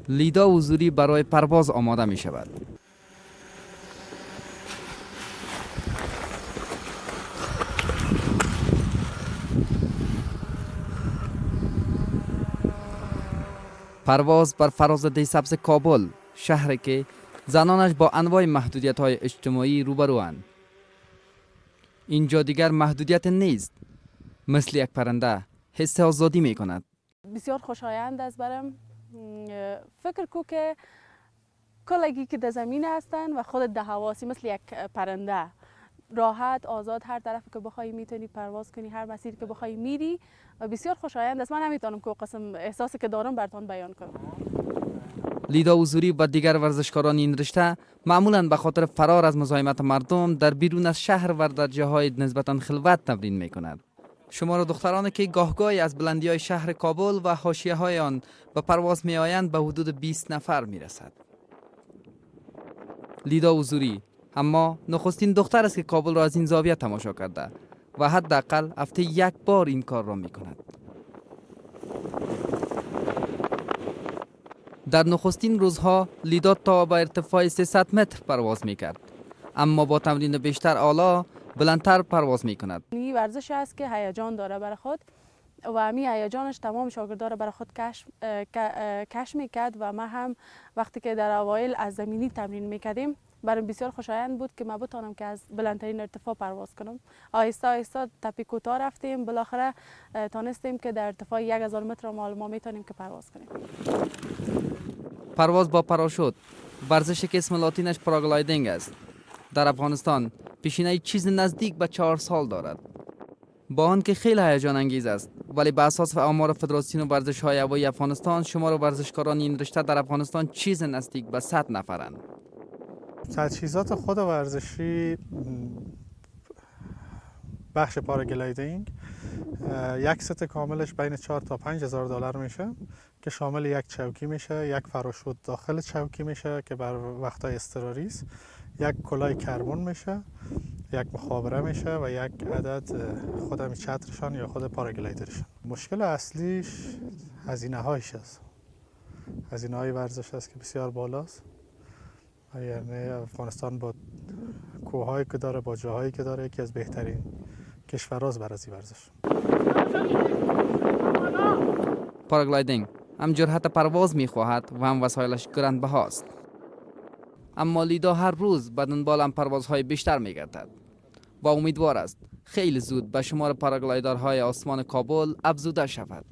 لیدا حضوری برای پرواز آماده می شود. پرواز بر فراز ده سبز کابل، شهری که زنانش با انواع محدودیت های اجتماعی روبروند. اینجا دیگر محدودیت نیست. مثل یک پرنده حس آزادی می کند. بسیار خوشایند است برم. فکر کو که کلگی که در زمین هستن و خودت در هواسی، مثل یک پرنده راحت آزاد، هر طرف که بخوای میتونی پرواز کنی، هر مسیر که بخوای میری و بسیار خوشایند است. من نمیتونم که قسم احساسی که دارم براتون بیان کنم. لیدا حضوری و دیگر ورزشکاران این رشته معمولاً به خاطر فرار از مزاحمت مردم در بیرون از شهر و در جاهای نسبتاً خلوت تمرین میکند. شمار دخترانی که گاهگاهی از بلندی‌های شهر کابل و حاشیه‌های آن به پرواز می‌آیند به حدود 20 نفر می‌رسد. لیدا حضوری اما نخستین دختر است که کابل را از این زاویه تماشا کرده و حداقل هفته یک بار این کار را می‌کند. در نخستین روزها لیدا تا به ارتفاع 300 متر پرواز می‌کرد، اما با تمرین بیشتر حالا بلندتر پرواز می‌کند. این ورزش است که هیجان داره برای خود و می هیجانش تمام شاگردان را برای خود کش می‌کرد و ما هم وقتی که در اوایل از زمینی تمرین می‌کردیم برام بسیار خوشایند بود که ما بتانم که از بلندترین ارتفاع پرواز کنم. آهسته آهسته تپه کوتاه رفتیم، بالاخره تانستیم که در ارتفاع 1000 متر ما میتونیم که پرواز کنیم. پرواز با پاراشوت، ورزشی که اسم لاتینش paragliding است، در افغانستان پیشینه چیز نزدیک به 4 سال دارد. با آنکه خیلی هیجان انگیز است، ولی به اساس آمار فدراسیون ورزش های هوایی افغانستان شمار ورزشکاران این رشته در افغانستان چیز نزدیک به 100 نفرند. تجهیزات خود ورزشی بخش paragliding یک ست کاملش بین 4 تا 5 هزار دلار میشه که شامل یک چوکی میشه، یک پاراشوت داخل چوکی میشه که بر وقتای اضطراری است، یک کلاه کربن میشه، یک مخابره میشه و یک عدد خود همین چترشان یا خود paraglider شان. مشکل اصلیش هزینه هایش است. هزینه های ورزش است که بسیار بالاست. یعنی افغانستان با کوه‌هایی که داره، با جاهایی که داره، یکی از بهترین کشورهاست برای این ورزش. paragliding هم جرأت پرواز می‌خواهد و هم وسایلش گرانبهاست. اما لیدا هر روز به دنبال هم پروازهای بیشتر می‌گردد و امیدوار است خیلی زود به شمار پاراگلایدرهای آسمان کابل افزوده شود.